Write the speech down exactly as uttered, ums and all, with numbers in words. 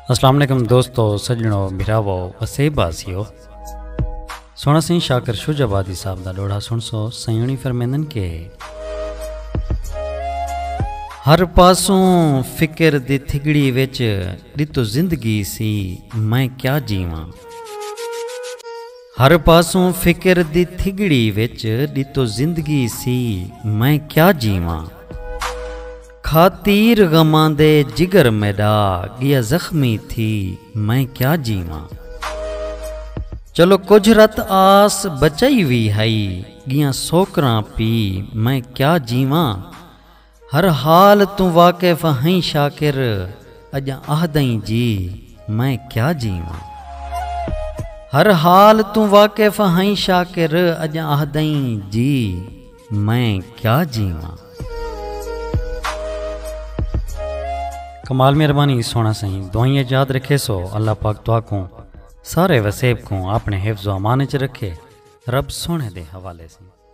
السلام علیکم دوستو، سڄݨو، بھراوو، وسیب واسیو۔ سوہݨا سئیں شاکر شجاع آبادی صاحب دا ݙوہڑا سݨسو۔ سئیں ہوݨی فرمیندن کہ ہر پاسوں فکر دی تھڳڑی وچ ݙتو زندگی سی، میں کیا جیواں۔ ہر پاسوں فکر دی تھڳڑی وچ ݙتو زندگی سی، میں کیا جیواں۔ کھا تیر غماں دے جگر میݙا ڳیا زخمی تھی، میں کیا جیواں۔ چلو کجھ رت آس بچائی وی ہئی، ڳیاں سوکراں پی، میں کیا جیواں۔ ہر حال توں واقف ہئیں شاکر، اڄاں آہدئیں جی، میں کیا جیواں۔ ہر حال توں واقف ہئیں شاکر، اڄاں آہدئیں جی، میں کیا جیواں۔ کمال مہربانی سوہݨا سئیں، دعائیں اچ یاد رکھیسو۔ اللہ پاک تہاکوں سارے وسیب کوں اپݨے حفظ و امان اچ رکھے۔ رب سوہݨے دے حوالے سئیں۔